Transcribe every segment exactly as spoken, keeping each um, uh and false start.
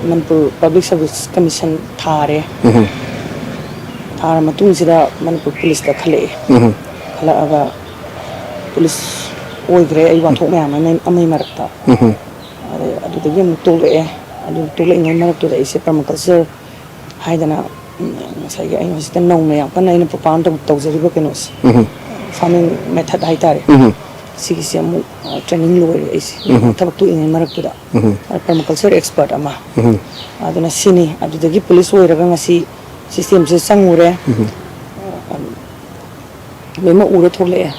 Manipur public service commission ꯊꯥꯔꯦ꯫ ꯊꯥꯔ ꯃꯇꯨꯡꯁꯤꯗ ꯃꯅꯤꯄꯨꯔ ꯄꯨꯂꯤꯁꯇ ꯈꯜꯂꯛꯑꯦ꯫ ꯈꯜꯂꯛꯑꯒ ꯄꯨꯂꯤꯁ ꯑꯣꯏꯈ꯭ꯔꯦ ꯑꯩ ꯋꯥꯊꯣꯛ ꯃꯌꯥꯝ ꯑꯃ ꯑꯃꯒꯤ ꯃꯔꯛꯇ꯫ ꯑꯗꯩ ꯑꯗꯨꯗꯒꯤ ꯑꯃꯨꯛ ꯇꯣꯛꯂꯛꯑꯦ꯫ ꯑꯗꯨ ꯇꯣꯛꯂꯛꯏꯉꯩ ꯃꯔꯛꯇꯨꯗ ꯑꯩꯁꯦ ꯄꯔꯃꯥꯀꯜꯆꯔ ꯍꯥꯏꯗꯅ, ꯎꯝ, ꯉꯁꯥꯏꯒꯤ ꯑꯩꯅ ꯍꯧꯖꯤꯛꯇ ꯅꯧꯅ ꯌꯥꯝ ꯀꯟꯅ ꯑꯩꯅ ꯄ꯭ꯔꯣꯄꯥꯟ ꯇꯧ-, ꯇꯧꯖꯔꯤꯕ ꯀꯩꯅꯣꯁꯦ, ꯐꯥꯔꯃꯤꯡ ꯃꯦꯊꯠ ꯍꯥꯏꯇꯥꯔꯦ꯫ ꯁꯤꯒꯤꯁꯦ ꯑꯃꯨꯛ, ꯑ, ꯇ꯭ꯔꯦꯅꯤꯡ ꯂꯣꯏꯔꯦ ꯑꯩꯁꯦ꯫ ꯊꯕꯛ ꯇꯣꯛꯏꯉꯩ ꯃꯔꯛꯇꯨꯗ꯫ ꯑ, ꯄꯔꯃꯥꯀꯜꯆꯔ ꯑꯦꯛꯁꯄꯔꯠ ꯑꯃ꯫ ꯑꯗꯨꯅ ꯁꯤꯅꯤ꯫ ꯑꯗꯨꯗꯒꯤ ꯄꯨꯂꯤꯁ ꯑꯣꯏꯔꯒ ꯉꯁꯤ ꯁꯤꯁꯇꯦꯝꯁꯦ ꯆꯪꯉꯨꯔꯦ꯫ ꯑ, ꯂꯣꯏꯅꯃꯛ ꯎꯔ ꯊꯣꯛꯂꯛꯑꯦ꯫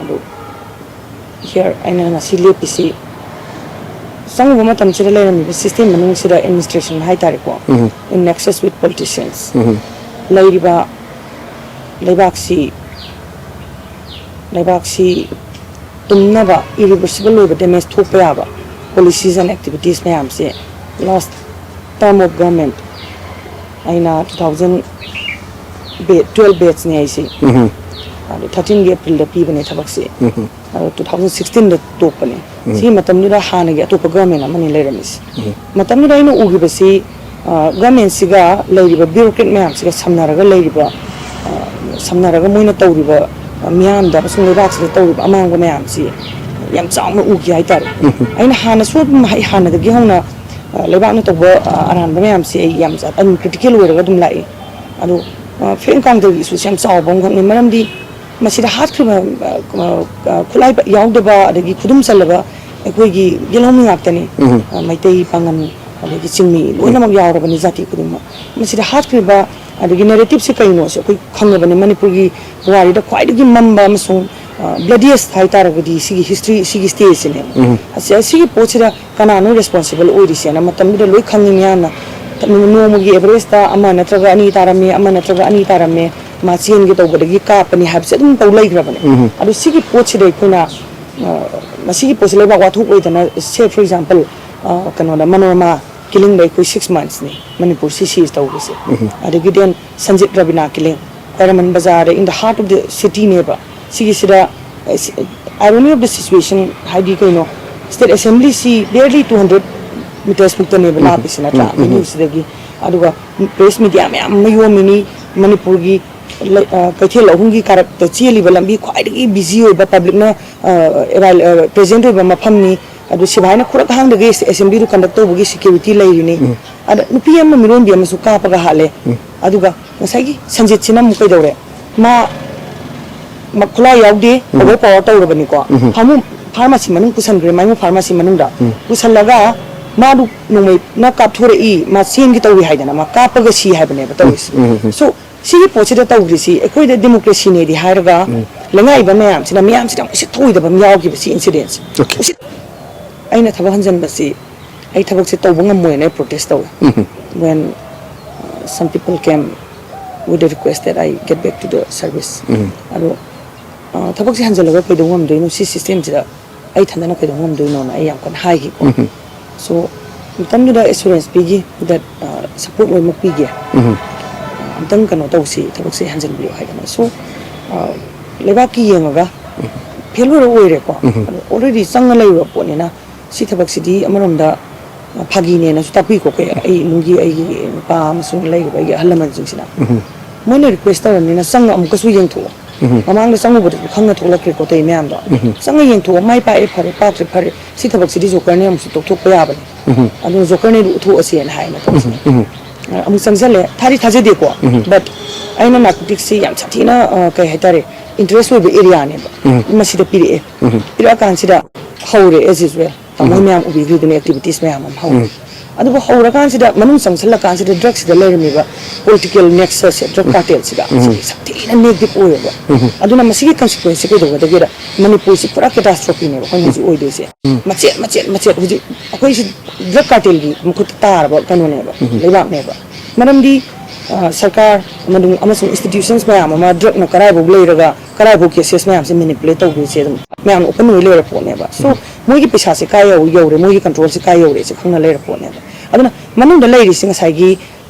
ꯑꯗꯨ here ꯑꯩꯅ ꯉꯁꯤ ꯂꯦꯞꯄꯤꯁꯤ, ꯆꯪꯉꯨꯕ ꯃꯇꯝꯁꯤꯗ ꯂꯩꯔꯝꯃꯤꯕ ꯁꯤꯁꯇꯦꯝ ꯃꯅꯨꯡꯁꯤꯗ ꯑꯦꯗꯃꯤꯅꯤꯁꯇ꯭ꯔꯦꯁꯟ ꯍꯥꯏꯇꯥꯔꯦꯀꯣ, in nexus with politicians, ꯂꯩꯔꯤꯕ ꯂꯩꯕꯥꯛꯁꯤ, ꯂꯩꯕꯥꯛꯁꯤ ꯇꯨꯝꯅꯕ, irreversible ꯑꯣꯏꯕ ꯗꯦꯃꯦꯖ ꯊꯣꯛꯄ ꯌꯥꯕ policies and activities ꯃꯌꯥꯝꯁꯦ last term of government ꯑꯩꯅ two thousand twelve batchꯅꯦ ꯑꯩꯁꯦ꯫ ꯑꯗꯣ thirteenꯒꯤ Aprilꯗ ꯄꯤꯕꯅꯦ ꯊꯕꯛꯁꯦ꯫ ꯑꯗꯣ two thousand sixteenꯗ ꯇꯣꯛꯄꯅꯦ꯫ ꯁꯤꯒꯤ ꯃꯇꯝꯗꯨꯗ ꯍꯥꯟꯅꯒꯤ ꯑꯇꯣꯞꯄ ꯒꯚꯔꯟꯃꯦꯟ ꯑꯃꯅꯤ ꯂꯩꯔꯝꯃꯤꯁꯦ꯫ ꯃꯇꯝꯗꯨꯗ ꯑꯩꯅ ꯎꯈꯤꯕꯁꯤ, ꯑ, ꯒꯚꯔꯟꯃꯦꯟꯁꯤꯒ ꯂꯩꯔꯤꯕ ꯕ꯭ꯌꯨꯔꯣꯀ꯭ꯔꯦꯠ ꯃꯌꯥꯝꯁꯤꯒ ꯁꯝꯅꯔꯒ ꯂꯩꯔꯤꯕ, ꯑ, ꯁꯝꯅꯔꯒ ꯃꯣꯏꯅ ꯇꯧꯔꯤꯕ, ꯑ, ꯃꯤꯌꯥꯝꯗ ꯑꯃꯁꯨꯡ ꯂꯩꯕꯥꯛꯁꯤꯗ ꯇꯧꯔꯤꯕ ꯑꯃꯥꯡꯕ ꯃꯌꯥꯝꯁꯤ ꯌꯥꯝ ꯆꯥꯎꯅ ꯎꯈꯤ ꯍꯥꯏꯇꯥꯔꯦ꯫ ꯑꯩꯅ ꯍꯥꯟꯅꯁꯨ ꯑꯗꯨꯝ ꯍꯩ-, ꯍꯥꯟꯅꯗꯒꯤ ꯍꯧꯅ, ꯑ, ꯂꯩꯕꯥꯛꯅ ꯇꯧꯕ, ꯑ, ꯑꯔꯥꯟꯕ ꯃꯌꯥꯝꯁꯤ ꯑꯩ ꯌꯥꯝ ꯆ-, ꯑꯗꯨꯝ ꯀ꯭ꯔꯤꯇꯤꯀꯦꯜ ꯑꯣꯏꯔꯒ ꯑꯗꯨꯝ ꯂꯥꯛꯏ꯫ ꯑꯗꯣ, ꯑ, ꯐꯦꯡ ꯀꯥꯡꯗꯒꯤ ꯏꯁꯨꯁꯤ ꯌꯥꯝ ꯆꯥꯎꯕ ꯑꯃꯈꯛꯅꯤ꯫ ꯃꯔꯝꯗꯤ ꯃꯁꯤꯗ ꯍꯥꯠꯈ꯭ꯔꯤꯕ, ꯑ, ꯑ, ꯈꯨꯠꯂꯥꯏ ꯌꯥꯎꯗꯕ, ꯑꯗꯒꯤ ꯈꯨꯗꯨꯝ ꯆꯜꯂꯕ ꯑꯩꯈꯣꯏꯒꯤ ꯌꯦꯜꯍꯧꯃꯤ ꯉꯥꯛꯇꯅꯤ꯫ ꯑ, ꯃꯩꯇꯩ, ꯄꯥꯉꯟ, ꯑꯗꯒꯤ ꯆꯤꯡꯃꯤ ꯂꯣꯏꯅꯃꯛ ꯌꯥꯎꯔꯕꯅꯤ, ꯖꯥꯇꯤ ꯈꯨꯗꯤꯡꯃꯛ꯫ ꯃꯁꯤꯗ ꯍꯥꯠꯈ꯭ꯔꯤꯕ, ꯑꯗꯒꯤ ꯅꯦꯔꯦꯇꯤꯞꯁꯦ ꯀꯩꯅꯣꯁꯦ ꯑꯩꯈꯣꯏ ꯈꯪꯉꯕꯅꯤ꯫ ꯃꯅꯤꯄꯨꯔꯒꯤ ꯄꯨꯋꯥꯔꯤꯗ ꯈ꯭ꯋꯥꯏꯗꯒꯤ ꯃꯝꯕ ꯑꯃꯁꯨꯡ, ꯑ, bloodiest ꯍꯥꯏ ꯇꯥꯔꯒꯗꯤ ꯁꯤꯒꯤ ꯍꯤꯁꯇ꯭ꯔꯤ, ꯁꯤꯒꯤ ꯁ꯭ꯇꯦꯖꯁꯤꯅꯦꯕ꯫ ꯑꯁꯤ, ꯑꯁꯤꯒꯤ ꯄꯣꯠꯁꯤꯗ ꯀꯅꯥꯅꯣ ꯔꯦꯁꯄꯣꯟꯁꯤꯕꯜ ꯑꯣꯏꯔꯤꯁꯦꯅ ꯃꯇꯝꯗꯨꯗ ꯂꯣꯏ ꯈꯪꯉꯤ ꯃꯌꯥꯝꯅ꯫ ꯅꯣꯡꯃꯒꯤ ꯑꯦꯚꯔꯦꯖꯇ ꯑꯃ ꯅꯠꯇ꯭ꯔꯒ ꯑꯅꯤ ꯇꯥꯔꯝꯃꯤ, ꯑꯃ ꯅꯠꯇ꯭ꯔꯒ ꯑꯅꯤ ꯇꯥꯔꯝꯃꯤ, ꯃꯥ ꯆꯦꯟꯒꯦ ꯇꯧꯕꯗꯒꯤ ꯀꯥꯞꯄꯅꯤ ꯍꯥꯏꯕꯁꯦ ꯑꯗꯨꯝ ꯇꯧ ꯂꯩꯈ꯭ꯔꯕꯅꯦ꯫ ꯑꯗꯣ ꯁꯤꯒꯤ ꯄꯣꯠꯁꯤꯗ ꯑꯩꯈꯣꯏꯅ, ꯑ, ꯃꯁꯤꯒꯤ ꯄꯣꯠꯁꯤ ꯂꯩꯕꯥꯛ ꯋꯥꯊꯣꯛ ꯑꯣꯏꯗꯅ, say for example, ꯑ, ꯀꯩꯅꯣꯗ ꯃꯅꯣꯔꯃꯥ ꯀꯤꯂꯤꯡꯗ ꯑꯩꯈꯣꯏ six monthsꯅꯤ ꯃꯅꯤꯄꯨꯔꯁꯤ seize ꯇꯧꯕꯁꯦ꯫ ꯑꯗꯒꯤ then ꯁꯟꯖꯤꯠ ꯔꯕꯤꯅꯥ ꯀꯤꯂꯤꯡ, ꯈ꯭ꯋꯥꯏꯔꯝꯕꯟ ꯕꯖꯥꯔꯗ, in the heart of the cityꯅꯦꯕ꯫ ꯁꯤꯒꯤꯁꯤꯗ, ꯑ, ꯁꯤ-, irony of the situation ꯍꯥꯏꯗꯤ ꯀꯩꯅꯣ, state assemblyꯁꯤ barely two hundred ꯃꯤꯇꯔꯁꯃꯨꯛꯇꯅꯦꯕ ꯂꯥꯞꯄꯤꯁꯤ ꯅꯠꯇ꯭ꯔꯥ? ꯎꯝ, ꯎꯝ, ꯎꯝ꯫ ꯃꯅꯤꯄꯨꯔꯁꯤꯗꯒꯤ꯫ ꯑꯗꯨꯒ ꯄ꯭ꯔꯦꯁ ꯃꯤꯗꯤꯌꯥ ꯃꯌꯥꯝ ꯑꯃ ꯌꯣꯝꯃꯤꯅꯤ꯫ ꯃꯅꯤꯄꯨꯔꯒꯤ ꯂꯩ-, ꯑ, ꯀꯩꯊꯦꯜ ꯑꯍꯨꯝꯒꯤ ꯀꯥꯔꯛꯇ ꯆꯦꯜꯂꯤꯕ ꯂꯝꯕꯤ ꯈ꯭ꯋꯥꯏꯗꯒꯤ ꯕꯤꯖꯤ ꯑꯣꯏꯕ, ꯄꯕ꯭ꯂꯤꯛꯅ, ꯑ, ꯑꯦꯚꯥꯏꯜ-, ꯑ, ꯄ꯭ꯔꯦꯖꯦꯟ ꯑꯣꯏꯕ ꯃꯐꯝꯅꯤ꯫ ꯑꯗꯨ ꯁꯤꯐꯥꯏꯅ ꯈꯨꯔꯛ ꯍꯥꯡꯗꯒꯩ ꯑꯦꯁꯦꯝꯕ꯭ꯂꯤꯗꯨ ꯀꯟꯗꯛ ꯇꯧꯕꯒꯤ ꯁꯦꯀ꯭ꯌꯨꯔꯤꯇꯤ ꯂꯩꯔꯤꯅꯤ꯫ ꯎꯝ꯫ ꯑꯗ ꯅꯨꯄꯤ ꯑꯃ ꯃꯤꯔꯣꯟꯕꯤ ꯑꯃꯁꯨ ꯀꯥꯞꯄꯒ ꯍꯥꯠꯂꯦ꯫ ꯎꯝ꯫ ꯑꯗꯨꯒ ꯉꯁꯥꯏꯒꯤ ꯁꯟꯖꯤꯠꯁꯤꯅ ꯑꯃꯨꯛ ꯀꯩꯗꯧꯔꯦ? ꯃꯥ, ꯃꯥ ꯈꯨꯠꯂꯥꯏ ꯌꯥꯎꯗꯦ, ꯎꯝ꯫ ꯑꯣꯚꯔ ꯄꯋꯥꯔ ꯇꯧꯔꯕꯅꯤꯀꯣ꯫ ꯎꯝ꯫ ꯐꯥꯃꯨꯡ ꯐꯥꯔꯃꯥꯁꯤ ꯃꯅꯨꯡ ꯄꯨꯁꯟꯈ꯭ꯔꯦ, ꯃꯥꯏꯃꯨ ꯐꯥꯔꯃꯥꯁꯤ ꯃꯅꯨꯡꯗ꯫ ꯎꯝ꯫ ꯄꯨꯁꯜꯂꯒ ꯃꯥꯗꯨ ꯅꯣꯡꯃꯩꯅ ꯀꯥꯞꯊꯣꯔꯛꯏ, ꯃꯥ ꯆꯦꯟꯒꯦ ꯇꯧꯏ ꯍꯥꯏꯗꯅ ꯃꯥ ꯀꯥꯞꯄꯒ ꯁꯤ ꯍꯥꯏꯕꯅꯦꯕ ꯇꯧꯔꯤꯁꯦ꯫ ꯎꯝ, ꯎꯝ, ꯎꯝ꯫ So, ꯁꯤꯒꯤ ꯄꯣꯠꯁꯤꯗ ꯇꯧꯈ꯭ꯔꯤꯁꯤ ꯑꯩꯈꯣꯏꯗ ꯗꯦꯃꯣꯀ꯭ꯔꯦꯁꯤꯅꯦꯗꯤ ꯍꯥꯏꯔꯒ, ꯎꯝ꯫ ꯂꯩꯉꯥꯛꯏꯕ ꯃꯌꯥꯝꯁꯤꯅ, ꯃꯌꯥꯝꯁꯤꯗ ꯌꯥꯝ ꯎꯁꯤꯠ ꯊꯑꯣꯏꯗꯕ ꯑꯃ ꯌꯥꯎꯈꯤꯕ ꯁꯤ ꯏꯟꯁꯤꯗꯦꯟꯁ꯫ Okay. ꯎꯁꯤꯠ-, ꯑꯩꯅ ꯊꯕꯛ ꯍꯟꯖꯟꯕꯁꯤ ꯑꯩ ꯊꯕꯛꯁꯦ ꯇꯧꯕ ꯉꯝꯃꯣꯏꯅ ꯑꯩ ꯄ꯭ꯔꯣꯇꯦꯁ ꯇꯧꯋꯦ꯫ ꯎꯝ꯫ When, uh, some people came with the request that I get back to the service. ꯎꯝ꯫ ꯑꯗꯣ, ꯑ, ꯊꯕꯛꯁꯦ ꯍꯟꯖꯜꯂꯒ ꯀꯩꯗꯧ ꯉꯝꯗꯣꯏꯅꯣ? ꯁꯤ ꯁꯤꯁꯇꯦꯝꯁꯤꯗ ꯑꯩ ꯏꯊꯟꯗꯅ ꯀꯩꯗꯧ ꯉꯝꯗꯣꯏꯅꯣꯅ ꯑꯩ ꯌꯥꯝ ꯀꯟꯅ ꯍꯥꯏꯈꯤꯀꯣ꯫ ꯎꯝ꯫ So, ꯃꯇꯝꯗꯨꯗ ꯑꯦꯁꯨꯔꯦꯟꯁ ꯄꯤꯈꯤ that, ꯑ, ꯁꯄꯣꯔꯠ ꯂꯣꯏꯅꯃꯛ ꯄꯤꯒꯦ꯫ ꯎꯝ꯫ ꯑ, ꯑꯝꯇꯪ ꯀꯩꯅꯣ ꯇꯧꯁꯤ, ꯊꯕꯛꯁꯦ ꯍꯟꯖꯟꯕꯤꯌꯨ ꯍꯥꯏꯗꯅ꯫ So, ꯑ, ꯂꯩꯕꯥꯛꯀꯤ ꯌꯦꯡꯉꯒ ꯎꯝ꯫ ꯐꯦꯜ ꯑꯣꯏꯔ ꯑꯣꯏꯔꯦꯀꯣ꯫ ꯎꯝ꯫ ꯑꯗꯣ already ꯆꯪꯉ ꯂꯩꯔꯨꯔ ꯄꯣꯠꯅꯤꯅ ꯁꯤ ꯊꯕꯛꯁꯤꯗꯤ ꯑꯃꯔꯣꯝꯗ, ꯑ, ꯐꯥꯒꯤꯅꯦꯅꯁꯨ ꯇꯥꯛꯄꯤꯀꯣ ꯑꯩꯈꯣꯏ, ꯑꯩ ꯏꯃꯨꯡꯒꯤ ꯑꯩꯒꯤ ꯅꯨꯄꯥ ꯑꯃꯁꯨꯡ ꯂꯩꯔꯤꯕ ꯑꯩꯒꯤ ꯑꯍꯜ ꯂꯃꯟꯁꯤꯡꯁꯤꯅ꯫ ꯎꯝ꯫ ꯃꯣꯏꯅ ꯔꯤꯀ꯭ꯋꯦꯁ ꯇꯧꯔꯕꯅꯤꯅ ꯆꯪꯉ ꯑꯃꯨꯛꯀꯁꯨ ꯌꯦꯡꯊꯣꯛꯑꯣ꯫ ꯎꯝ꯫ ꯃꯃꯥꯡꯗ ꯆꯪꯉꯨꯕꯗꯁꯨ ꯈꯪꯅ ꯊꯣꯛꯂꯛꯈ꯭ꯔꯦ ꯈꯣꯠꯇꯣꯏ ꯃꯌꯥꯝꯗꯣ꯫ ꯎꯝ꯫ ꯆꯪꯉ ꯌꯦꯡꯊꯣꯛꯑꯣ, ꯃꯥꯏ ꯄꯥꯛꯑꯦ, ꯐꯔꯦ, ꯄꯥꯛꯇ꯭ꯔꯦ, ꯐꯔꯦ, ꯁꯤ ꯊꯕꯛꯁꯤꯗꯤ ꯖꯣꯀꯔꯅ ꯑꯃꯨꯛꯁꯨ ꯇꯣꯛꯊꯣꯛꯄ ꯌꯥꯕꯅꯤ꯫ ꯎꯝ꯫ ꯑꯗꯨꯅ ꯖꯣꯀꯔꯅ ꯎꯠꯊꯣꯛꯑꯁꯦꯅ ꯍꯥꯏ ꯃꯇꯝꯁꯤꯗ꯫ ꯎꯝ꯫ ꯑ, ꯑꯃꯨꯛ ꯆꯪꯁꯤꯜꯂꯦ, ꯊꯥꯗꯤ ꯊꯥꯖꯗꯦꯀꯣ꯫ ꯎꯝ꯫ But ꯑꯩꯅ ꯅꯥꯔꯀꯣꯇꯤꯛꯁꯤ ꯌꯥꯝ ꯁꯥꯊꯤꯅ, ꯑ, ꯀꯩ ꯍꯥꯏꯇꯥꯔꯦ, ꯏꯟꯇꯔꯦꯁ ꯑꯣꯏꯕ ꯑꯦꯔꯤꯌꯥꯅꯦꯕ꯫ ꯎꯝ꯫ ꯃꯁꯤꯗ ꯄꯤꯔꯛꯑꯦ꯫ ꯎꯝ꯫ ꯄꯤꯔꯛꯑꯀꯥꯟꯁꯤꯗ ꯍꯧꯔꯦ, as usual꯫ ꯇꯥꯃꯣ ꯎꯝ꯫ ꯃꯌꯥꯝ ꯎꯕꯤꯔꯤꯗꯨꯅꯦ, ꯑꯦꯛꯇꯤꯚꯤꯇꯤꯁ ꯃꯌꯥꯝ ꯑꯃ ꯍꯧꯔꯦ꯫ ꯎꯝ꯫ ꯑꯗꯨꯕꯨ ꯍꯧꯔꯀꯥꯟꯁꯤꯗ, ꯃꯅꯨꯡ ꯆꯪꯁꯤꯜꯂꯀꯥꯟꯁꯤꯗ ꯗ꯭ꯔꯒꯁꯤꯗ ꯂꯩꯔꯝꯃꯤꯕ ꯄꯣꯂꯤꯇꯤꯀꯦꯜ ꯅꯦꯛꯁꯁꯁꯦ, ꯗ꯭ꯔꯒ ꯎꯝ꯫ ꯀꯥꯔꯇꯦꯜꯁꯤꯒ ꯎꯝ꯫ ꯁꯤꯒꯤ ꯁꯥꯊꯤꯅ ꯅꯦꯒꯦꯇꯤꯚ ꯑꯣꯏꯌꯦꯕ꯫ ꯎꯝ꯫ ꯑꯗꯨꯅ ꯃꯁꯤꯒꯤ ꯀꯟꯁꯤꯀ꯭ꯋꯦꯟꯁꯁꯦ ꯀꯩꯗꯧꯒꯗꯒꯦꯗ, ꯃꯅꯤꯄꯨꯔꯁꯤ ꯄꯨꯔꯥ ꯀꯦꯇꯥꯁꯇ꯭ꯔꯣꯐꯤꯅꯦꯕ ꯑꯩꯈꯣꯏꯅ ꯍꯧꯖꯤꯛ ꯑꯣꯏꯗꯣꯏꯁꯦ꯫ ꯎꯝ꯫ ꯃꯆꯦꯠ, ꯃꯆꯦꯠ, ꯃꯆꯦꯠ ꯍꯧꯖꯤꯛ ꯑꯩꯈꯣꯏꯁꯤ ꯗ꯭ꯔꯒ ꯀꯥꯔꯇꯦꯜꯒꯤ ꯃꯈꯨꯠꯇ ꯇꯥꯔꯕ ꯀꯩꯅꯣꯅꯦꯕ, ꯎꯝ꯫ ꯂꯩꯕꯥꯛꯅꯦꯕ꯫ ꯃꯔꯝꯗꯤ, ꯑ, ꯁꯔꯀꯥꯔ ꯑꯃꯗꯤ ꯑꯃꯁꯨꯡ ꯏꯟꯁꯇꯤꯇ꯭ꯌꯨꯁꯟꯁ ꯃꯌꯥꯝ ꯑꯃ ꯗ꯭ꯔꯒꯅ ꯀꯔꯥꯏꯐꯥꯎ ꯂꯩꯔꯒ ꯀꯔꯥꯏꯐꯥꯎ ꯀꯦꯁꯦꯁ ꯃꯌꯥꯝꯁꯦ ꯃꯦꯅꯤꯄꯨꯂꯦꯠ ꯇꯧꯗꯣꯏꯁꯦ ꯑꯗꯨꯝ ꯃꯌꯥꯝꯅ ꯑꯣꯄꯟ ꯑꯣꯏ ꯂꯩꯔ ꯄꯣꯠꯅꯦꯕ꯫ So, ꯎꯝ꯫ ꯃꯣꯏꯒꯤ ꯄꯩꯁꯥꯁꯦ ꯀꯥꯏ ꯌꯧ-, ꯌꯧꯔꯦ, ꯃꯣꯏꯒꯤ ꯀꯟꯇ꯭ꯔꯣꯜꯁꯦ ꯀꯥꯏ ꯌꯧꯔꯦꯁꯦ ꯈꯪꯅ ꯂꯩꯔ ꯄꯣꯠꯅꯦꯕ꯫ ꯑꯗꯨꯅ ꯃꯅꯨꯡꯗ ꯂꯩꯔꯤꯁꯦ ꯉꯁꯥꯏꯒꯤ,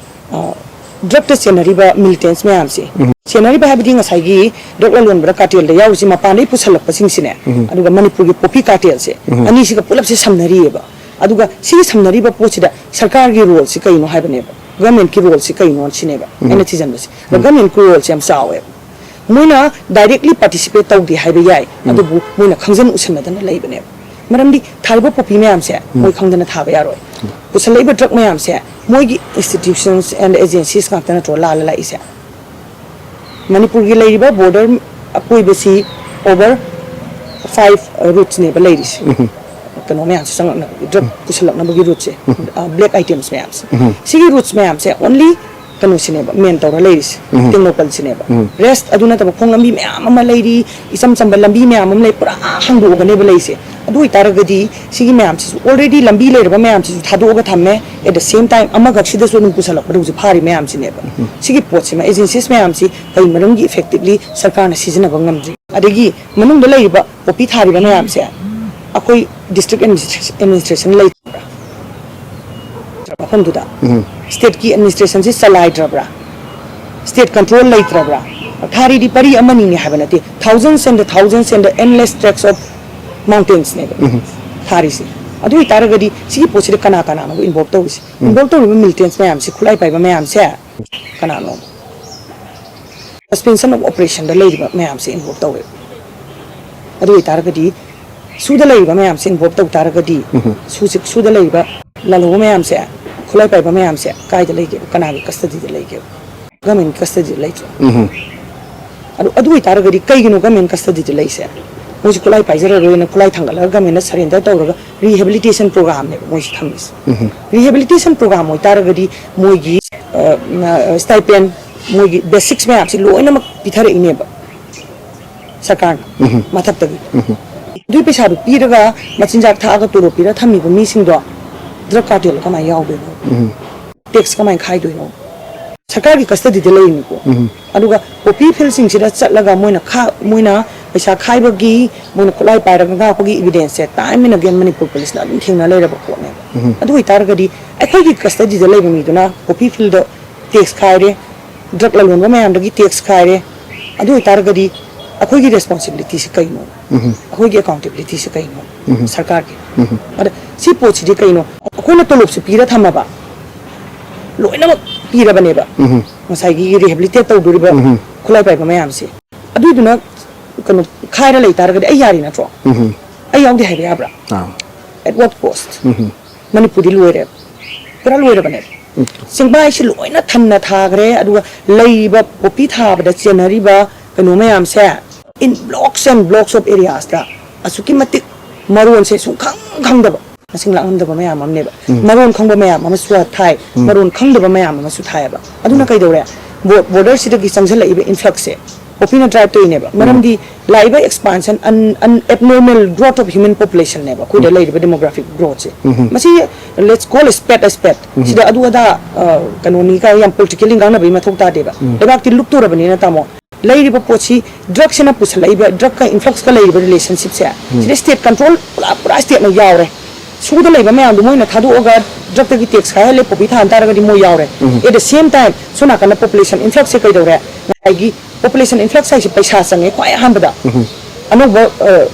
ꯑ, ꯗ꯭ꯔꯒꯇ ꯆꯦꯟꯅꯔꯤꯕ ꯃꯤꯂꯤꯇꯦꯟꯁ ꯃꯌꯥꯝꯁꯦ, ꯎꯝ꯫ ꯆꯦꯟꯅꯔꯤꯕ ꯍꯥꯏꯕꯗꯤ ꯉꯁꯥꯏꯒꯤ ꯗ꯭ꯔꯒ ꯂꯂꯣꯟꯕꯗ ꯀꯥꯔꯇꯦꯜꯗ ꯌꯥꯎꯔꯤꯁꯦ ꯃꯄꯥꯟꯗꯒꯤ ꯄꯨꯁꯜꯂꯛꯄꯁꯤꯡꯁꯤꯅꯦ, ꯎꯝ꯫ ꯑꯗꯨꯒ ꯃꯅꯤꯄꯨꯔꯒꯤ ꯄꯣꯄꯤ ꯀꯥꯔꯇꯦꯜꯁꯦ, ꯎꯝ꯫ ꯑꯅꯤꯁꯤꯒ ꯄꯨꯂꯞꯁꯦ ꯁꯝꯅꯔꯤꯑꯕ꯫ ꯑꯗꯨꯒ ꯁꯤꯒꯤ ꯁꯝꯅꯔꯤꯕ ꯄꯣꯠꯁꯤꯗ ꯁꯔꯀꯥꯔꯒꯤ ꯔꯣꯜꯁꯤ ꯀꯩꯅꯣ ꯍꯥꯏꯕꯅꯦꯕ, ꯒꯚꯔꯟꯃꯦꯟꯠꯀꯤ ꯔꯣꯜꯁꯤ ꯀꯩꯅꯣ ꯁꯤꯅꯦꯕ ꯑꯩꯅ ꯊꯤꯖꯤꯟꯕꯁꯦ꯫ ꯑꯗ ꯒꯚꯔꯟꯃꯦꯟꯠꯀꯤ ꯔꯣꯜꯁꯦ ꯌꯥꯝ ꯆꯥꯎꯋꯦꯕ꯫ ꯃꯣꯏꯅ ꯗꯥꯏꯔꯦꯛꯂꯤ ꯄꯥꯔꯇꯤꯁꯤꯄꯦꯠ ꯇꯧꯗꯦ ꯍꯥꯏꯕ ꯌꯥꯏ, ꯑꯗꯨꯕꯨ ꯃꯣꯏꯅ ꯈꯪꯖꯟ ꯎꯁꯟꯅꯗꯅ ꯂꯩꯕꯅꯦꯕ꯫ ꯃꯔꯝꯗꯤ ꯊꯥꯔꯤꯕ ꯄꯣꯄꯤ ꯃꯌꯥꯝꯁꯦ ꯃꯣꯏ ꯈꯪꯗꯅ ꯊꯥꯕ ꯌꯥꯔꯣꯏ꯫ ꯄꯨꯁꯜꯂꯛꯏꯕ ꯗ꯭ꯔꯒ ꯃꯌꯥꯝꯁꯦ ꯃꯣꯏꯒꯤ institutions and agencies ꯉꯥꯛꯇ ꯅꯠꯇ꯭ꯔꯣ ꯂꯥꯜꯂ ꯂꯥꯛꯏꯁꯦ? ꯃꯅꯤꯄꯨꯔꯒꯤ ꯂꯩꯔꯤꯕ ꯕꯣꯔꯗꯔ ꯑꯀꯣꯏꯕꯁꯤ ꯑꯣꯚꯔ ꯐꯥꯏꯚ ꯔꯨꯠꯁꯅꯦꯕ ꯂꯩꯔꯤꯁꯦ꯫ ꯀꯩꯅꯣ ꯃꯌꯥꯝꯁꯦ ꯆꯪꯉꯛꯅꯕꯒꯤ, ꯗ꯭ꯔꯒ ꯄꯨꯁꯜꯂꯛꯅꯕꯒꯤ ꯔꯨꯠꯁꯦ, ꯕ꯭ꯂꯦꯛ ꯑꯥꯏꯇꯦꯝꯁ ꯃꯌꯥꯝꯁꯦ꯫ ꯁꯤꯒꯤ ꯔꯨꯠꯁ ꯃꯌꯥꯝꯁꯦ ꯑꯣꯟꯂꯤ ꯀꯩꯅꯣꯁꯤꯅꯦꯕ ꯃꯦꯟ ꯇꯧꯔ ꯂꯩꯔꯤꯁꯦ, ꯇꯦꯡꯅꯧꯄꯜꯁꯤꯅꯦꯕ꯫ ꯔꯦꯁ ꯑꯗꯨ ꯅꯠꯇꯕ ꯈꯣꯡ ꯂꯝꯕꯤ ꯃꯌꯥꯝ ꯑꯃ ꯂꯩꯔꯤ, ꯏꯆꯝ ꯆꯝꯕ ꯂꯝꯕꯤ ꯃꯌꯥꯝ ꯑꯃ ꯂꯩ, ꯄꯨꯔꯥ ꯍꯥꯡꯗꯣꯛꯑꯒꯅꯦꯕ ꯂꯩꯁꯦ꯫ ꯑꯗꯨ ꯑꯣꯏꯇꯥꯔꯒꯗꯤ ꯁꯤꯒꯤ ꯃꯌꯥꯝꯁꯤꯁꯨ, already ꯂꯝꯕꯤ ꯂꯩꯔꯕ ꯃꯌꯥꯝꯁꯤꯁꯨ ꯊꯥꯗꯣꯛꯑꯒ ꯊꯝꯃꯦ, at the same time ꯑꯃꯈꯛꯁꯤꯗꯁꯨ ꯑꯗꯨꯝ ꯄꯨꯁꯜꯂꯛꯄꯗ ꯍꯧꯖꯤꯛ ꯐꯥꯔꯤ ꯃꯌꯥꯝꯁꯤꯅꯦꯕ꯫ ꯁꯤꯒꯤ ꯄꯣꯠꯁꯤꯃ, ꯑꯦꯖꯦꯟꯁꯤꯁ ꯃꯌꯥꯝꯁꯤ ꯀꯩ ꯃꯔꯝꯒꯤ effectively ꯁꯔꯀꯥꯔꯅ ꯁꯤꯖꯤꯟꯅꯕ ꯉꯝꯗ꯭ꯔꯤ? ꯑꯗꯒꯤ ꯃꯅꯨꯡꯗ ꯂꯩꯔꯤꯕ ꯄꯣꯄꯤ ꯊꯥꯔꯤꯕ ꯃꯌꯥꯝꯁꯦ ꯑꯩꯈꯣꯏ ꯗꯤꯁꯇ꯭ꯔꯤꯛ ꯑꯦꯗꯃꯤꯅꯤꯁꯇ꯭ꯔꯦꯁꯟ ꯂꯩꯇꯕ꯭ꯔꯥ ꯃꯐꯝꯗꯨꯗ? ꯁ꯭ꯇꯦꯠꯀꯤ ꯑꯦꯗꯃꯤꯅꯤꯁꯇ꯭ꯔꯦꯁꯟꯁꯤ ꯆꯂꯥꯏꯗ꯭ꯔꯕ꯭ꯔꯥ? State control ꯂꯩꯇ꯭ꯔꯕ꯭ꯔꯥ? ꯊꯥꯔꯤꯗꯤ ꯄꯔꯤ ꯑꯃꯅꯤꯅꯦ ꯍꯥꯏꯕ ꯅꯠꯇꯦ, thousands and the thousands and the endless tracts of mountainsꯅꯦꯕ ꯊꯥꯔꯤꯁꯦ꯫ ꯑꯗꯨ ꯑꯣꯏꯇꯥꯔꯒꯗꯤ ꯁꯤꯒꯤ ꯄꯣꯠꯁꯤꯗ ꯀꯅꯥ ꯀꯅꯥꯅꯣꯕ ꯏꯟꯚꯣꯜꯕ ꯇꯧꯔꯤꯁꯦ? ꯏꯟꯚꯣꯜꯕ ꯇꯧꯔꯤꯕ ꯃꯤꯂꯤꯇꯦꯟꯁ ꯃꯌꯥꯝꯁꯦ, ꯈꯨꯠꯂꯥꯏ ꯄꯥꯏꯕ ꯃꯌꯥꯝꯁꯦ ꯀꯅꯥꯅꯣ? Suspension of operationꯗ ꯂꯩꯔꯤꯕ ꯃꯌꯥꯝꯁꯦ ꯏꯟꯚꯣꯜꯕ ꯇꯧꯋꯦ꯫ ꯑꯗꯨ ꯑꯣꯏꯇꯥꯔꯒꯗꯤ ꯁꯨꯗ ꯂꯩꯔꯤꯕ ꯃꯌꯥꯝꯁꯦ ꯏꯟꯚꯣꯜꯕ ꯇꯧ ꯇꯥꯔꯒꯗꯤ, ꯁꯨꯁꯤ-, ꯁꯨꯗ ꯂꯩꯔꯤꯕ ꯂꯥꯜꯍꯧꯕ ꯃꯌꯥꯝꯁꯦ, ꯈꯨꯠꯂꯥꯏ ꯄꯥꯏꯕ ꯃꯌꯥꯝꯁꯦ ꯀꯥꯏꯗ ꯂꯩꯒꯦꯕ? ꯀꯅꯥꯒꯤ ꯀꯁꯇꯗꯤꯗ ꯂꯩꯒꯦꯕ? ꯒꯚꯔꯟꯃꯦꯟ ꯀꯁꯇꯗꯤꯗ ꯂꯩꯇ꯭ꯔꯣ? ꯑꯗꯨ, ꯑꯗꯨ ꯑꯣꯏꯇꯥꯔꯒꯗꯤ ꯀꯩꯒꯤꯅꯣ ꯒꯚꯔꯟꯃꯦꯟ ꯀꯁꯇꯗꯤꯗ ꯂꯩꯁꯦ? ꯃꯣꯏꯁꯨ ꯈꯨꯠꯂꯥꯏ ꯄꯥꯏꯖꯔꯔꯣꯏꯅ ꯈꯨꯠꯂꯥꯏ ꯊꯥꯡꯒꯠꯂꯒ ꯒꯚꯔꯟꯃꯦꯟꯗ ꯁꯔꯦꯟꯗꯔ ꯇꯧꯔꯒ rehabilitation programꯅꯦꯕ ꯃꯣꯏꯁꯦ ꯊꯝꯃꯤꯁꯦ꯫ Rehabilitation program ꯑꯣꯏꯇꯥꯔꯒꯗꯤ ꯃꯣꯏꯒꯤ, ꯑ, stipend, ꯃꯣꯏꯒꯤ basics ꯃꯌꯥꯝꯁꯤ ꯂꯣꯏꯅꯃꯛ ꯄꯤꯊꯔꯛꯏꯅꯦꯕ ꯁꯔꯀꯥꯔꯅ ꯃꯊꯛꯇꯒꯤ꯫ ꯑꯗꯨꯒꯤ ꯄꯩꯁꯥꯗꯨ ꯄꯤꯔꯒ, ꯃꯆꯤꯟꯖꯥꯛ ꯊꯥꯛꯑꯒ ꯇꯣꯂꯣꯞ ꯄꯤꯔꯒ ꯊꯝꯃꯤꯕ ꯃꯤꯁꯤꯡꯗꯣ ꯗ꯭ꯔꯒ ꯀꯥꯔꯇꯦꯜꯗ ꯀꯃꯥꯏꯅ ꯌꯥꯎꯗꯣꯏꯅꯣ? ꯇꯦꯛꯁ ꯀꯃꯥꯏꯅ ꯈꯥꯏꯗꯣꯏꯅꯣ? ꯁꯔꯀꯥꯔꯒꯤ ꯀꯁꯇꯗꯤꯗ ꯂꯩꯔꯤꯅꯤꯀꯣ꯫ ꯑꯗꯨꯒ ꯄꯣꯄꯤ ꯐꯤꯜꯁꯤꯡꯁꯤꯗ ꯆꯠꯂꯒ ꯃꯣꯏꯅ ꯈꯥ-, ꯃꯣꯏꯅ ꯄꯩꯁꯥ ꯈꯥꯏꯕꯒꯤ, ꯃꯣꯏꯅ ꯈꯨꯠꯂꯥꯏ ꯄꯥꯏꯔꯒ ꯉꯥꯛꯄꯒꯤ evidenceꯁꯦ time and again ꯃꯅꯤꯄꯨꯔ ꯄꯨꯂꯤꯁꯅ ꯑꯗꯨꯝ ꯊꯦꯡꯅ ꯂꯩꯔꯕ ꯄꯣꯠꯅꯦꯕ꯫ ꯑꯗꯨ ꯑꯣꯏꯇꯥꯔꯒꯗꯤ ꯑꯩꯈꯣꯏꯒꯤ ꯀꯁꯇꯗꯤꯗ ꯂꯩꯕ ꯃꯤꯗꯨꯅ ꯄꯣꯄꯤ ꯐꯤꯜꯗ ꯇꯦꯛꯁ ꯈꯥꯏꯔꯦ, ꯗ꯭ꯔꯒ ꯂꯂꯣꯟꯕ ꯃꯌꯥꯝꯗꯒꯤ ꯇꯦꯛꯁ ꯈꯥꯏꯔꯦ, ꯑꯗꯨ ꯑꯣꯏꯇꯥꯔꯒꯗꯤ ꯑꯩꯈꯣꯏꯒꯤ ꯔꯦꯁꯄꯣꯟꯁꯤꯕꯤꯂꯤꯇꯤꯁꯤ ꯀꯩꯅꯣ? ꯑꯩꯈꯣꯏꯒꯤ ꯑꯦꯀꯥꯎꯟꯇꯦꯕꯤꯂꯤꯇꯤꯁꯤ ꯀꯩꯅꯣ? ꯁꯔꯀꯥꯔꯒꯤ꯫ ꯑꯗ ꯁꯤ ꯄꯣꯠꯁꯤꯗꯤ ꯀꯩꯅꯣ? ꯑꯩꯈꯣꯏꯅ ꯇꯣꯂꯣꯞꯁꯦ ꯄꯤꯔ ꯊꯝꯃꯕ, ꯂꯣꯏꯅꯃꯛ ꯄꯤꯔꯕꯅꯦꯕ, ꯉꯁꯥꯏꯒꯤ ꯔꯤꯍꯦꯕꯤꯂꯤꯇꯦꯠ ꯇꯧꯗꯣꯔꯤꯕ ꯈꯨꯠꯂꯥꯏ ꯄꯥꯏꯕ ꯃꯌꯥꯝꯁꯦ꯫ ꯑꯗꯨꯏꯗꯨꯅ ꯀꯩꯅꯣ ꯈꯥꯏꯔ ꯂꯩ ꯇꯥꯔꯒꯗꯤ ꯑꯩ ꯌꯥꯔꯤ ꯅꯠꯇ꯭ꯔꯣ? ꯑꯩ ꯌꯥꯎꯗꯦ ꯍꯥꯏꯕ ꯌꯥꯕ꯭ꯔꯥ? ꯑꯥ꯫ At what cost? ꯃꯅꯤꯄꯨꯔꯗꯤ ꯂꯣꯏꯔꯦ, ꯄꯨꯔꯥ ꯂꯣꯏꯔꯕꯅꯦ꯫ ꯆꯤꯡꯕꯥꯏꯁꯤ ꯂꯣꯏꯅ ꯊꯟꯅ ꯊꯥꯈ꯭ꯔꯦ꯫ ꯑꯗꯨꯒ ꯂꯩꯔꯤꯕ ꯄꯣꯄꯤ ꯊꯥꯕꯗ ꯆꯦꯟꯅꯔꯤꯕ ꯀꯩꯅꯣ ꯃꯌꯥꯝꯁꯦ, in blocks and blocks of areasꯇ ꯑꯁꯨꯛꯀꯤ ꯃꯇꯤꯛ ꯃꯔꯣꯟꯁꯦ ꯁꯨꯡꯈꯪ ꯈꯪꯗꯕ, ꯃꯁꯤꯡ ꯂꯥꯛꯉꯝꯗꯕ ꯃꯌꯥꯝ ꯑꯃꯅꯦꯕ꯫ ꯃꯔꯣꯟ ꯈꯪꯕ ꯃꯌꯥꯝ ꯑꯃꯁꯨ ꯊꯥꯏ, ꯃꯔꯣꯟ ꯈꯪꯗꯕ ꯃꯌꯥꯝ ꯑꯃꯁꯨ ꯊꯥꯏꯌꯦꯕ꯫ ꯑꯗꯨꯅ ꯀꯩꯗꯧꯔꯦ? ꯕꯣ- ꯕꯣꯔꯗꯔꯁꯤꯗꯒꯤ ꯆꯪꯁꯤꯜꯂꯛꯏꯕ ꯏꯟꯐ꯭ꯂꯛꯁꯁꯦ ꯄꯣꯄꯤꯅ ꯗ꯭ꯔꯥꯏꯚ ꯇꯧꯔꯤꯅꯦꯕ꯫ ꯃꯔꯝꯗꯤ ꯂꯥꯛꯏꯕ expansion, un- un- abnormal growth of human populationꯅꯦꯕ ꯑꯩꯈꯣꯏꯗ ꯂꯩꯔꯤꯕ demographic growthꯁꯦ꯫ ꯃꯁꯤ, let's call a spade a spade, ꯁꯤꯗ ꯑꯗꯨ ꯑꯗꯥ, ꯑ, ꯀꯩꯅꯣꯅꯤ ꯀꯥꯏ ꯌꯥꯝ ꯄꯣꯂꯤꯇꯤꯀꯦꯜꯂꯤ ꯉꯥꯡꯅꯕꯒꯤ ꯃꯊꯧ ꯇꯥꯗꯦꯕ꯫ ꯂꯩꯕꯥꯛꯇꯤ ꯂꯨꯞꯇꯣꯔꯕꯅꯤꯅ, ꯇꯥꯃꯣ, ꯂꯩꯔꯤꯕ ꯄꯣꯠꯁꯤ, ꯗ꯭ꯔꯛꯁꯤꯅ ꯄꯨꯁꯜꯂꯛꯏꯕ, ꯗ꯭ꯔꯛꯀ ꯏꯟꯐ꯭ꯂꯛꯁꯀ ꯂꯩꯔꯤꯕ ꯔꯤꯂꯦꯁꯟꯁꯤꯞꯁꯦ, ꯁꯤꯗ ꯁ꯭ꯇꯦꯠ ꯀꯟꯇ꯭ꯔꯣꯜ ꯄꯨꯔꯥ, ꯄꯨꯔꯥ ꯁ꯭ꯇꯦꯠꯅ ꯌꯥꯎꯔꯦ꯫ ꯁꯨꯗ ꯂꯩꯕ ꯃꯌꯥꯝꯗꯣ ꯃꯣꯏꯅ ꯊꯥꯗꯣꯛꯑꯒ ꯗ꯭ꯔꯛꯇꯒꯤ ꯇꯦꯛꯁ ꯈꯥꯏꯍꯜꯂꯦ, ꯄꯣꯄꯤ ꯊꯥꯍꯟ ꯇꯥꯔꯒꯗꯤ ꯃꯣꯏ ꯌꯥꯎꯔꯦ꯫ At the same time, ꯁꯣꯝ ꯅꯥꯀꯟꯗ ꯄꯣꯄꯨꯂꯦꯁꯟ ꯏꯟꯐ꯭ꯂꯛꯁꯁꯦ ꯀꯩꯗꯧꯔꯦ? ꯉꯁꯥꯏꯒꯤ ꯄꯣꯄꯨꯂꯦꯁꯟ ꯏꯟꯐ꯭ꯂꯛꯁ ꯍꯥꯏꯁꯦ ꯄꯩꯁꯥ ꯆꯪꯉꯦ ꯈ꯭ꯋꯥꯏ ꯑꯍꯥꯟꯕꯗ꯫ ꯑꯅꯧꯕ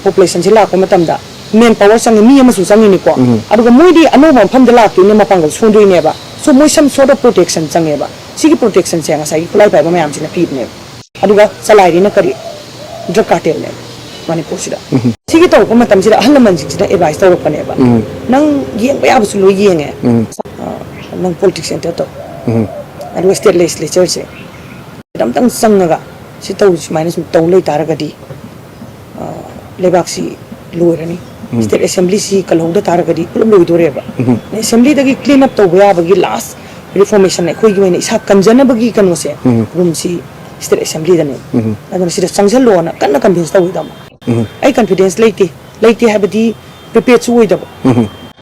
ꯄꯣꯄꯨꯂꯦꯁꯟꯁꯦ ꯂꯥꯛꯄ ꯃꯇꯝꯗ ꯃꯦꯟ ꯄꯥꯋꯔ ꯆꯪꯉꯤ, ꯃꯤ ꯑꯃꯁꯨ ꯆꯪꯉꯤꯅꯤꯀꯣ꯫ ꯑꯗꯨꯒ ꯃꯣꯏꯗꯤ ꯑꯅꯧꯕ ꯃꯐꯝꯗ ꯂꯥꯛꯇꯣꯏꯅꯦ, ꯃꯄꯥꯡꯒꯜ ꯁꯣꯟꯗꯣꯏꯅꯦꯕ꯫ So ꯃꯣꯏ some sort of protection ꯆꯪꯉꯦꯕ꯫ ꯁꯤꯒꯤ ꯄ꯭ꯔꯣꯇꯦꯛꯁꯟꯁꯦ ꯉꯁꯥꯏꯒꯤ ꯈꯨꯠꯂꯥꯏ ꯄꯥꯏꯕ ꯃꯌꯥꯝꯁꯤꯅ ꯄꯤꯕꯅꯦꯕ꯫ ꯑꯗꯨꯒ ꯆꯂꯥꯏꯔꯤꯅ ꯀꯔꯤ? ꯗ꯭ꯔꯒ ꯀꯥꯔꯇꯦꯜꯅꯦꯕ ꯃꯅꯤꯄꯨꯔꯁꯤꯗ꯫ ꯁꯤꯒꯤ ꯇꯧꯔꯛꯄ ꯃꯇꯝꯁꯤꯗ ꯑꯍꯜ ꯂꯃꯟꯁꯤꯡꯁꯤꯅ ꯑꯦꯗꯚꯥꯏꯁ ꯇꯧꯔꯛꯄꯅꯦꯕ, ꯅꯪ ꯌꯦꯡꯕ ꯌꯥꯕꯁꯨ ꯂꯣꯏ ꯌꯦꯡꯉꯦ, ꯑ, ꯅꯪ ꯄꯣꯂꯤꯇꯤꯛꯁ ꯑꯦꯟꯇꯔ ꯇꯧ, ꯑꯗꯨꯒ ꯁ꯭ꯇꯦꯠ ꯂꯦꯖꯤꯁꯂꯦꯆꯔꯁꯦ ꯑꯝꯇꯪ ꯆꯪꯉꯒ ꯁꯤ ꯇꯧ, ꯁꯨꯃꯥꯏꯅ ꯁꯨꯝ ꯇꯧ ꯂꯩ ꯇꯥꯔꯒꯗꯤ, ꯑ, ꯂꯩꯕꯥꯛꯁꯤ ꯂꯣꯏꯔꯅꯤ꯫ ꯁ꯭ꯇꯦꯠ ꯑꯦꯁꯦꯝꯕ꯭ꯂꯤꯁꯤ ꯀꯜꯍꯧꯗ ꯇꯥꯔꯒꯗꯤ ꯄꯨꯂꯞ ꯂꯣꯏꯗꯣꯔꯦꯕ꯫ ꯑꯦꯁꯦꯝꯕ꯭ꯂꯤꯗꯒꯤ ꯀ꯭ꯂꯤꯟ ꯑꯞ ꯇꯧꯕ ꯌꯥꯕꯒꯤ ꯂꯥꯁ ꯔꯤꯐꯣꯔꯃꯦꯁꯟ ꯑꯩꯈꯣꯏꯒꯤ ꯑꯣꯏꯅ ꯏꯁꯥ ꯀꯟꯖꯅꯕꯒꯤ ꯀꯩꯅꯣꯁꯦ, ꯔꯨꯝꯁꯤ ꯁ꯭ꯇꯦꯠ ꯑꯦꯁꯦꯝꯕ꯭ꯂꯤꯗꯅꯦ꯫ ꯑꯗꯨꯅ ꯁꯤꯗ ꯆꯪꯁꯤꯜꯂꯣꯅ ꯀꯟꯅ ꯀꯟꯚꯤꯟꯁ ꯇꯧꯋꯤꯗ ꯑꯃꯨꯛ꯫ ꯑꯩ ꯀꯟꯐꯤꯗꯦꯟꯁ ꯂꯩꯇꯦ꯫ ꯂꯩꯇꯦ ꯍꯥꯏꯕꯗꯤ ꯄ꯭ꯔꯤꯄꯦꯌꯔꯁꯨ ꯑꯣꯏꯗꯕ꯫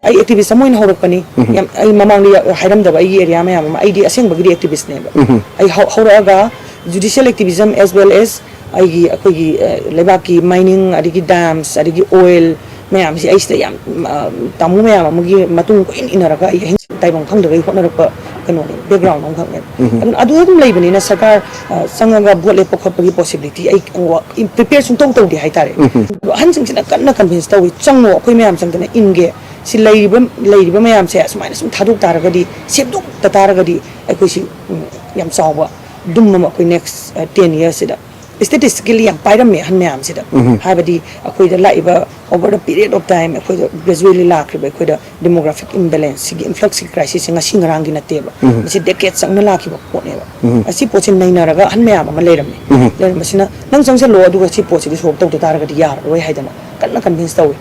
ꯑꯩ ꯑꯦꯛꯇꯤꯚꯤꯁ ꯑꯃ ꯑꯣꯏꯅ ꯍꯧꯔꯛꯄꯅꯤ꯫ ꯌꯥꯝ, ꯑꯩ ꯃꯃꯥꯡꯗ ꯌꯥ- ꯍꯥꯏꯔꯝꯗꯕ ꯑꯩꯒꯤ ꯑꯦꯔꯤꯌꯥ ꯃꯌꯥꯝ ꯑꯃ, ꯑꯩꯗꯤ ꯑꯁꯦꯡꯕꯒꯤꯗꯤ ꯑꯦꯛꯇꯤꯚꯤꯁꯅꯦꯕ꯫ ꯑꯩ ꯍꯧ- ꯍꯧꯔꯛꯑꯒ judicial activism as well as ꯑꯩꯒꯤ, ꯑꯩꯈꯣꯏꯒꯤ, ꯑ, ꯂꯩꯕꯥꯛꯀꯤ ꯃꯥꯏꯅꯤꯡ, ꯑꯗꯒꯤ ꯗꯥꯝꯁ, ꯑꯗꯒꯤ ꯑꯣꯏꯜ ꯃꯌꯥꯝꯁꯤ ꯑꯩꯁꯤꯗ ꯌꯥꯝ, ꯑ, ꯇꯥꯃꯣ ꯃꯌꯥꯝ ꯑꯃꯒꯤ ꯃꯇꯨꯡ ꯀꯣꯏꯏꯟ ꯏꯟꯅꯔꯒ ꯑꯩ ꯑꯍꯤꯡ ꯇꯥꯏꯕꯪ ꯈꯪꯗꯈꯩ ꯍꯣꯠꯅꯔꯛꯄ ꯀꯩꯅꯣꯅꯦ, ꯕꯦꯛꯒ꯭ꯔꯥꯎꯟ ꯑꯃꯈꯛꯅꯦꯕ꯫ ꯑꯗꯨꯅ ꯑꯗꯨ ꯑꯗꯨꯝ ꯂꯩꯕꯅꯤꯅ ꯁꯔꯀꯥꯔ, ꯑ, ꯆꯪꯉꯒ ꯚꯣꯠ ꯂꯦꯞꯄ ꯈꯣꯠꯄꯒꯤ ꯄꯣꯁꯤꯕꯤꯂꯤꯇꯤ ꯑꯩ ꯄ꯭ꯔꯤꯄꯦꯌꯔ ꯁꯨꯡꯇꯧ ꯇꯧꯗꯦ ꯍꯥꯏꯇꯥꯔꯦ꯫ ꯑꯗꯣ ꯑꯍꯟꯁꯤꯡꯁꯤꯅ ꯀꯟꯅ ꯀꯟꯚꯤꯟꯁ ꯇꯧꯏ, "ꯆꯪꯉꯣ, ꯑꯩꯈꯣꯏ ꯃꯌꯥꯝ ꯆꯪꯗꯅ ꯏꯟꯒꯦ꯫ ꯁꯤ ꯂꯩꯔꯤꯕ, ꯂꯩꯔꯤꯕ ꯃꯌꯥꯝꯁꯦ ꯑꯁꯨꯃꯥꯏꯅ ꯁꯨꯝ ꯊꯥꯗꯣꯛ ꯇꯥꯔꯒꯗꯤ, ꯁꯦꯝꯗꯣꯛꯇ ꯇꯥꯔꯒꯗꯤ ꯑꯩꯈꯣꯏꯁꯤ, ꯎꯝ, ꯌꯥꯝ ꯆꯥꯎꯕ ꯗꯨꯝ ꯑꯃ ꯑꯩꯈꯣꯏ ꯅꯦꯛꯁ, ꯑ, ꯇꯦꯟ ꯌꯔꯁꯁꯤꯗ ꯁ꯭ꯇꯦꯇꯤꯁꯇꯤꯀꯦꯜꯂꯤ ꯌꯥꯝ ꯄꯥꯏꯔꯝꯃꯦ ꯑꯍꯟ ꯃꯌꯥꯝꯁꯤꯗ꯫ ꯍꯥꯏꯕꯗꯤ ꯑꯩꯈꯣꯏꯗ ꯂꯥꯛꯏꯕ over the period of time ꯑꯩꯈꯣꯏꯗ ꯒ꯭ꯔꯦꯖꯨꯋꯦꯂꯤ ꯂꯥꯛꯈ꯭ꯔꯤꯕ ꯑꯩꯈꯣꯏꯗ ꯗꯦꯃꯣꯒ꯭ꯔꯥꯐꯤꯛ ꯏꯝꯕꯦꯂꯦꯟꯁ ꯁꯤꯒꯤ ꯏꯟꯐ꯭ꯂꯛꯁꯀꯤ ꯀ꯭ꯔꯥꯏꯁꯤꯁꯁꯦ ꯉꯁꯤ ꯉꯔꯥꯡꯒꯤ ꯅꯠꯇꯦꯕ꯫ ꯃꯁꯤ ꯗꯦꯀꯦꯠ ꯆꯪꯅ ꯂꯥꯛꯈꯤꯕ ꯄꯣꯠꯅꯦꯕ꯫ ꯑꯁꯤ ꯄꯣꯠꯁꯦ ꯅꯩꯅꯔꯒ ꯑꯍꯟ ꯃꯌꯥꯝ ꯑꯃ ꯂꯩꯔꯝꯃꯦ꯫ ꯂꯩꯔꯝꯕꯁꯤꯅ "ꯅꯪ ꯆꯪꯁꯤꯜꯂꯣ, ꯑꯗꯨꯒ ꯁꯤ ꯄꯣꯠꯁꯤꯗꯤ ꯁꯣꯜꯕ ꯇꯧꯗ ꯇꯥꯔꯒꯗꯤ ꯌꯥꯔꯔꯣꯏ" ꯍꯥꯏꯗꯅ ꯀꯟꯅ ꯀꯟꯚꯤꯟꯁ ꯇꯧꯋꯤ꯫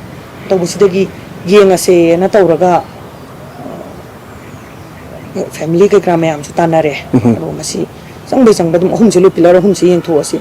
ꯇꯧꯕꯁꯤꯗꯒꯤ ꯌꯦꯡꯉꯁꯦꯅ ꯇꯧꯔꯒ, ꯐꯦꯃꯤꯂꯤ ꯀꯩꯀꯥ ꯃꯌꯥꯝꯁꯨ ꯇꯥꯟꯅꯔꯦ꯫ ꯑꯗꯨꯒ ꯃꯁꯤ ꯆꯪꯕꯩ ꯆꯪꯕ ꯑꯗꯨꯝ ꯑꯍꯨꯝꯁꯦ ꯂꯣꯏ, ꯄꯤꯂꯔ ꯑꯍꯨꯝꯁꯦ ꯌꯦꯡꯊꯣꯛꯑꯁꯤ꯫